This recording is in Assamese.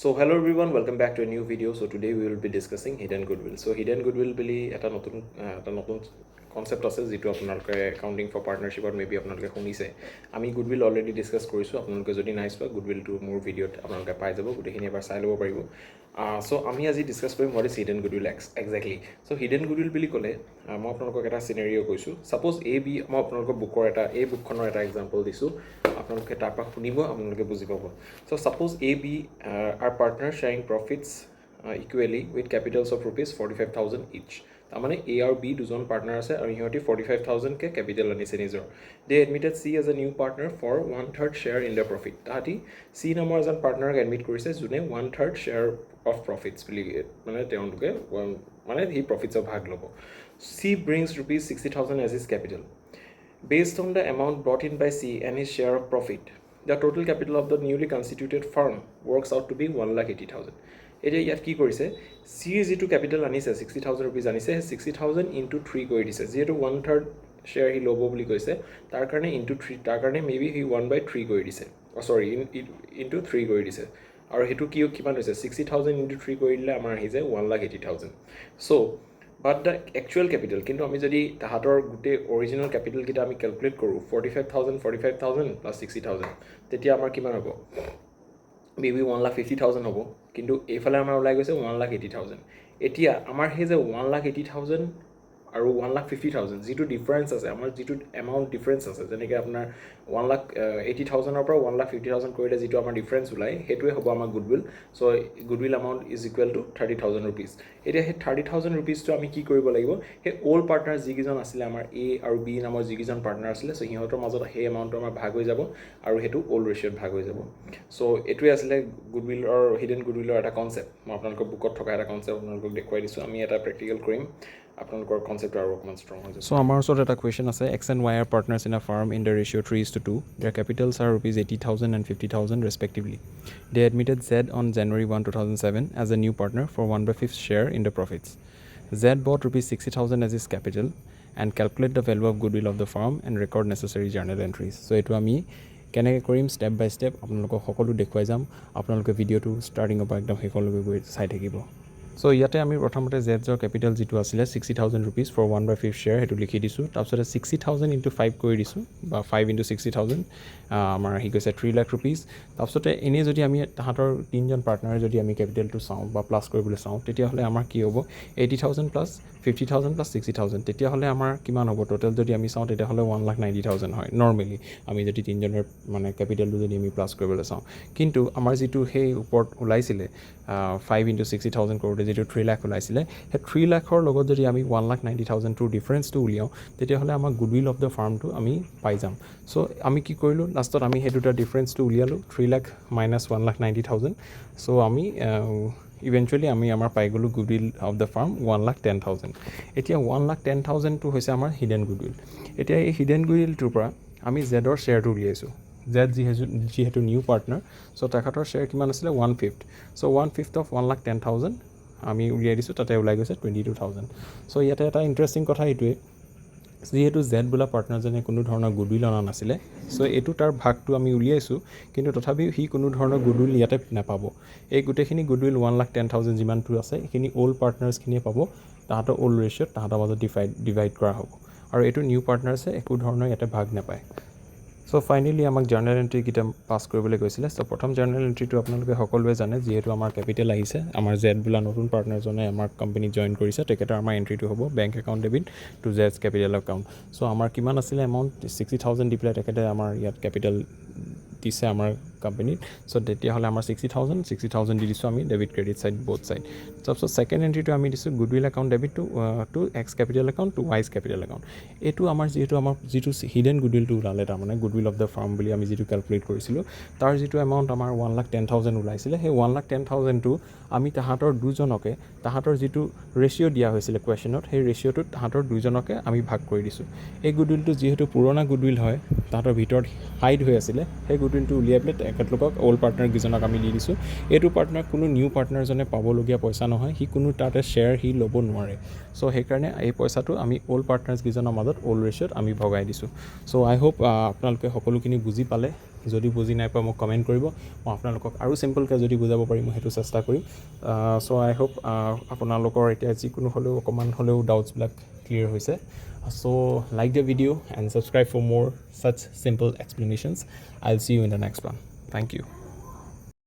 So hello everyone, welcome back to a new video. So today we will be discussing hidden goodwill. So hidden goodwill বুলি এটা নতুন কনচেপ্ট আছে, যিটো আপোনালোকে একাউণ্টিং ফৰ পাৰ্টনাৰশ্বিপত মে বি আপোনালোকে শুনিছে। আমি গুডউইল অলৰেডি ডিছকাছ কৰিছোঁ। আপোনালোকে যদি নাই চোৱা, গুডউইলটো মোৰ ভিডিঅ'ত আপোনালোকে পাই যাব, গোটেইখিনি এবাৰ চাই ল'ব পাৰিব। চ' আমি আজি ডিছকাছ কৰিম what is hidden goodwill exactly. So hidden goodwill বুলি ক'লে মই আপোনালোকক এটা চিনেৰিঅ' কৈছোঁ। ছাপ'জ এ বি, মই আপোনালোকৰ বুকৰ এটা, এই বুকখনৰ এটা এক্সাম্পল দিছোঁ, আপোনালোকে তাৰপৰা শুনিব, আপোনালোকে বুজি পাব। So suppose A, B are partner sharing profits equally with capitals of ₹45,000 each. তাৰমানে এ আৰু বি দুজন পাৰ্টনাৰ আছে আৰু সিহঁতি 45,000কৈ কেপিটেল আনিছে নিজৰ। They admitted C as a new partner for one third share in the profit. তাহাঁতি চি নামৰ এজন পাৰ্টনাৰক এডমিট কৰিছে, যোনে one third share of profits বুলি, মানে তেওঁলোকে মানে সি প্ৰফিটছৰ ভাগ ল'ব। C brings ₹60,000 as his capital. Based on the amount brought in by C and his share of profit, the total capital of the newly constituted firm works out to be 1,80,000. এতিয়া ইয়াত কি কৰিছে? চিৰ যিটো কেপিটেল আনিছে, 60,000 ৰুপিজ আনিছে, সেই 60,000 ইনটু থ্ৰী কৰি দিছে। যিহেতু ওৱান থাৰ্ড শ্বেয়াৰ সি ল'ব বুলি কৈছে, তাৰ কাৰণে ইনটু থ্ৰী, তাৰ কাৰণে maybe C one by three কৰি দিছে, চৰি, ইনটু থ্ৰী কৰি দিছে। আৰু সেইটো কি কিমান হৈছে? 60,000 ইনটু থ্ৰী কৰি দিলে আমাৰ আহি যায় 1,80,000। So but the actual capital, কিন্তু আমি যদি তাহাঁতৰ গোটেই অৰিজিনেল কেপিটেলকেইটা আমি কেলকুলেট কৰোঁ, 45,000, 45,000 plus 60,000, তেতিয়া আমাৰ কিমান হ'ব? মে বি 1,50,000 হ'ব। কিন্তু এইফালে আমাৰ ওলাই গৈছে 1,80,000। এতিয়া আমাৰ সেই যে 1,80,000 আৰু 1,50,000 যিটো ডিফাৰেঞ্চ আছে, আমাৰ যিটো এমাউণ্ট ডিফাৰেঞ্চ আছে, যেনেকৈ আপোনাৰ 1,80,000ৰ পৰা 1,50,000 কৰিলে যিটো আমাৰ ডিফাৰেঞ্চ ওলায়, সেইটোৱে হ'ব আমাৰ goodwill. So goodwill amount is equal to ₹30,000. এতিয়া সেই 30,000 ৰুপিজটো আমি কি কৰিব লাগিব? সেই অ'ল্ড পাৰ্টনাৰ যিকেইজন আছিলে আমাৰ, এ আৰু বি নামৰ যিকেইজন পাৰ্টনাৰ আছিলে, চ' সিহঁতৰ মাজত সেই এমাউণ্টটো আমাৰ ভাগ হৈ যাব আৰু সেইটো অ'ল্ড ৰেচিঅ'ত ভাগ হৈ যাব। চ' এইটোৱে আছিলে গুডউইলৰ, হিডেন গুডউইলৰ এটা কনচেপ্ট। মই আপোনালোকৰ বুকত থকা এটা কনচেপ্ট আপোনালোকক দেখুৱাই দিছোঁ। আমি এটা প্ৰেক্টিকেল কৰিম, আপোনালোকৰ কনচেপ্টটো আৰু অকণমান ষ্ট্ৰং হৈ যাব। চ' আমাৰ ওচৰত এটা কুৱেশ্যন আছে। X and Y are partners in a firm in the ratio 3:2. Their capitals are ₹80,000 and 50,000 respectively. They admitted Z on January 1, 2007 as a new partner for one by fifth share in the profits. Z brought ₹60,000 as his capital and calculate the value of goodwill of the firm and record necessary journal entries. চ' এইটো আমি কেনেকৈ কৰিম, ষ্টেপ বাই ষ্টেপ আপোনালোকক সকলো দেখুৱাই যাম। আপোনালোকে ভিডিঅ'টো ষ্টাৰ্টিঙৰ পৰা একদম শেষলৈকে গৈ চাই থাকিব। চ' ইয়াতে আমি প্ৰথমতে জেডৰ কেপিটেল যিটো আছিলে ₹60,000 for one by fifth share, সেইটো লিখি দিছোঁ। তাৰপিছতে 60,000 ইণ্টু ফাইভ কৰি দিছোঁ বা ফাইভ ইণ্টু 60,000 আমাৰ আহি গৈছে 3 লাখ ৰুপিজ। তাৰপিছতে এনেই যদি আমি তাহাঁতৰ তিনিজন পাৰ্টনাৰে যদি আমি কেপিটেলটো চাওঁ বা প্লাছ কৰিবলৈ চাওঁ, তেতিয়াহ'লে আমাৰ কি হ'ব? 80,000 plus 50,000 plus 60,000, তেতিয়াহ'লে আমাৰ কিমান হ'ব টোটেল যদি আমি চাওঁ, তেতিয়াহ'লে 1,90,000 হয়, নৰ্মেলি আমি যদি তিনিজনৰ মানে কেপিটেলটো যদি আমি প্লাছ কৰিবলৈ চাওঁ। কিন্তু আমাৰ যিটো সেই ওপৰত ওলাইছিলে, ফাইভ ইণ্টু 60,000 কৰোঁতে যিটো 3 লাখ ওলাইছিলে, সেই 3 লাখৰ লগত যদি আমি 1,90,000টোৰ ডিফাৰেঞ্চটো উলিয়াওঁ, তেতিয়াহ'লে আমাৰ গুডউইল অফ the ফাৰ্মটো আমি পাই যাম। চ' আমি কি কৰিলোঁ? লাষ্টত আমি সেই দুটা ডিফাৰেঞ্চটো উলিয়ালোঁ, 3 lakh minus 1,90,000. So আমি ইভেঞ্চুৱেলি আমি আমাৰ পাই গ'লোঁ goodwill of the firm 1,10,000. এতিয়া 1,10,000টো হৈছে আমাৰ হিডেন গুডউইল। এতিয়া এই হিডেন গুডউইলটোৰ পৰা আমি জেডৰ শ্বেয়াৰটো উলিয়াইছোঁ। জেড যিহেতু নিউ পাৰ্টনাৰ, চ' তেখেতৰ শ্বেয়াৰ কিমান আছিলে? One fifth. So one fifth of 1,10,000 আমি উলিয়াই দিছোঁ, তাতে ওলাই গৈছে 22,000। চ' ইয়াতে এটা ইণ্টাৰেষ্টিং কথা এইটোৱে, যিহেতু জেড বোলা পাৰ্টনাৰজনে কোনো ধৰণৰ গুডউইল অনা নাছিলে, চ' এইটো তাৰ ভাগটো আমি উলিয়াইছোঁ, কিন্তু তথাপিও সি কোনো ধৰণৰ গুডউইল ইয়াতে নাপাব। এই গোটেইখিনি গুডউইল 1,10,000 যিমানটো আছে, এইখিনি অ'ল্ড পাৰ্টনাৰ্ছখিনিয়ে পাব। তাহাঁতৰ অ'ল্ড ৰেচিঅ'ত তাহাঁতৰ মাজত ডিভাইড কৰা হ'ব আৰু এইটো নিউ পাৰ্টনাৰ্ছে একো ধৰণৰ ইয়াতে ভাগ নাপায়। চ' ফাইনেলি আমাক জাৰ্নেল এণ্ট্ৰিকেইটা পাছ কৰিবলৈ কৈছিলে। চ' প্ৰথম জাৰ্নেল এণ্ট্ৰিটো আপোনালোকে সকলোৱে জানে, যিহেতু আমাৰ কেপিটেল আহিছে, আমাৰ জেড বোলা নতুন পাৰ্টনাৰজনে আমাৰ কোম্পানীত জইন কৰিছে, তেখেতৰ আমাৰ এণ্ট্ৰিটো হ'ব bank account debit to Z's capital account. So আমাৰ কিমান আছিলে এমাউণ্ট? 60,000 দি পেলাই তেখেতে আমাৰ ইয়াত কেপিটেল দিছে আমাৰ কোম্পানীত। চ' তেতিয়াহ'লে আমাৰ 60,000, 60,000 দি দিছোঁ আমি, debit credit side, both side. তাৰপিছত ছেকেণ্ড এণ্ট্ৰিটো আমি দিছোঁ goodwill account debit to X capital account to Y's capital account. এইটো আমাৰ যিহেতু আমাৰ যিটো হিডেন গুডউইলটো ওলালে, তাৰমানে গুডউইল অফ the farm বুলি আমি যিটো কেলকুলেট কৰিছিলোঁ, তাৰ যিটো এমাউণ্ট আমাৰ 1,10,000 ওলাইছিলে, সেই 1,10,000টো আমি তাহাঁতৰ দুজনকে, তাহাঁতৰ যিটো ৰেচিঅ' দিয়া হৈছিলে কুৱেশ্যনত, সেই ৰেচিঅ'টোত তাহাঁতৰ দুজনকে আমি ভাগ কৰি দিছোঁ। এই গুডউইলটো যিহেতু পুৰণা গুডউইল হয়, তাহাঁতৰ ভিতৰত হাইড হৈ আছিলে, সেই গুডউইলটো উলিয়াই পেলাই তেখেতলোকক অ'ল্ড পাৰ্টনাৰকেইজনক আমি দি দিছোঁ। এইটো পাৰ্টনাৰ কোনো নিউ পাৰ্টনাৰজনে পাবলগীয়া পইচা নহয়, সি কোনো তাতে শ্বেয়াৰ সি ল'ব নোৱাৰে। চ' সেইকাৰণে এই পইচাটো আমি অ'ল্ড পাৰ্টনাৰ্ছকেইজনৰ মাজত অ'ল্ড ৰেচিঅ'ত আমি ভগাই দিছোঁ। চ' আই হোপ আপোনালোকে সকলোখিনি বুজি পালে। যদি বুজি নাই পোৱা, মোক কমেণ্ট কৰিব। মই আপোনালোকক আৰু চিম্পলকৈ যদি বুজাব পাৰিম, মই সেইটো চেষ্টা কৰিম। চ' আই হোপ আপোনালোকৰ এতিয়া যিকোনো হ'লেও অকণমান হ'লেও ডাউটছবিলাক ক্লিয়াৰ হৈছে। So like the video and subscribe for more such simple explanations. I will see you in the next one. Thank you.